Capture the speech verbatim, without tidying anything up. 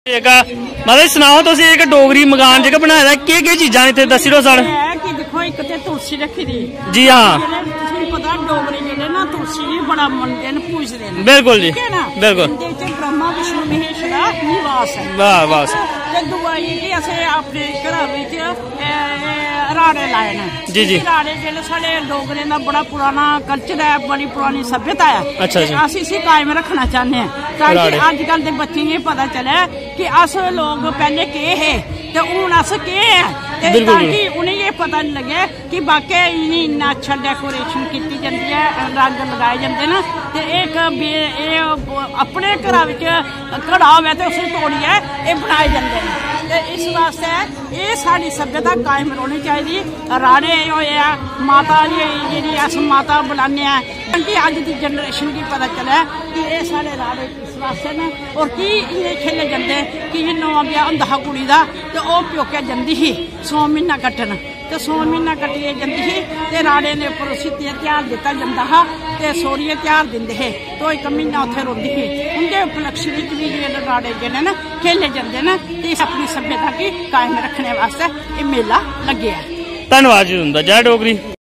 जेह्का, मतलब, सनाओ तुस, एह् जेह्का डोगरी मकान जेह्का बनाए दा, केह् केह् चीजां न इत्थै, दस्सी ओड़ो साढ़े। एह् ऐ कि दिक्खो, इक ते तुलसी रक्खी दी। जी हां। जेह्ड़े तुसेंगी पता, डोगरे जेह्ड़े ना, तुलसी गी बड़ा मनदे न, पूजदे न। बिल्कुल जी, ठीक ऐ ना? बिल्कुल। इंदे च ब्रह्मा, विष्णु, महेश दा निवास ऐ। वाह, वाह। ते दूआ एह् कि असें अपने घरा बिच, ए, ए, राड़े लाए न। जी, जी। राड़े जेह्ड़े साढ़े डोगरें दा बड़ा पुराना कल्चर ऐ, बड़ी पुरानी सभ्यता ऐ। अच्छा, ते अच्छा। अस इसी कायम रक्खना चाह्न्ने आं, तां कि राड़े। अज्जकल दे बच्चें गी पता चलै कि अस लोग पैह्ले केह् हे ते हून अस केह् ऐ, ते बिल्कुल, तां बिल्कुल। कि उ'नेंगी एह् पता लग्गै कि वाकई इ'नें इन्ना अच्छा डेकोरेशन कीती जंदी ऐ, रंग लगाए जंदे न, ते एह् इक बे-, एह् अपने घरा बिच घड़ा होऐ ते उसी तोड़ियै एह् बनाए जंदे न। ते इस वास्तै एह् साढ़ी सभ्यता कायम रौह्नी चाहिदी। राड़े होए ऐ, माता दी जेह्ड़ी अस माता बनाने आं, ताकि अज्ज दी जनरेशन गी पता चलै कि एह् साढ़े राड़े किस वास्तै न और की इ'नें खेले जंदे। कि जे नमां ब्याह् होंदा हा कुड़ी दा ते ओह् प्योकै जंदी ही सौ म्हीना कट्टन, ते सौ म्हीना कट्टियै जंदी ही ते राड़े दे उप्पर उसी ते ध्यार दित्ता जंदा हा ते सौह्रिये ध्यार दिंदे हे, ते ओह् इक म्हीना उत्थै रौंह्दी ही। उं'दे उपलक्ष्य बिच बी जेह्ड़े राड़े जेह्ड़े न खेले जंदे न, ते इस अपनी सभ्यता गी कायम रक्खने वास्तै एह् मेला लग्गेआ ऐ। धन्नवाद जी तुं'दा। जय डोगरी।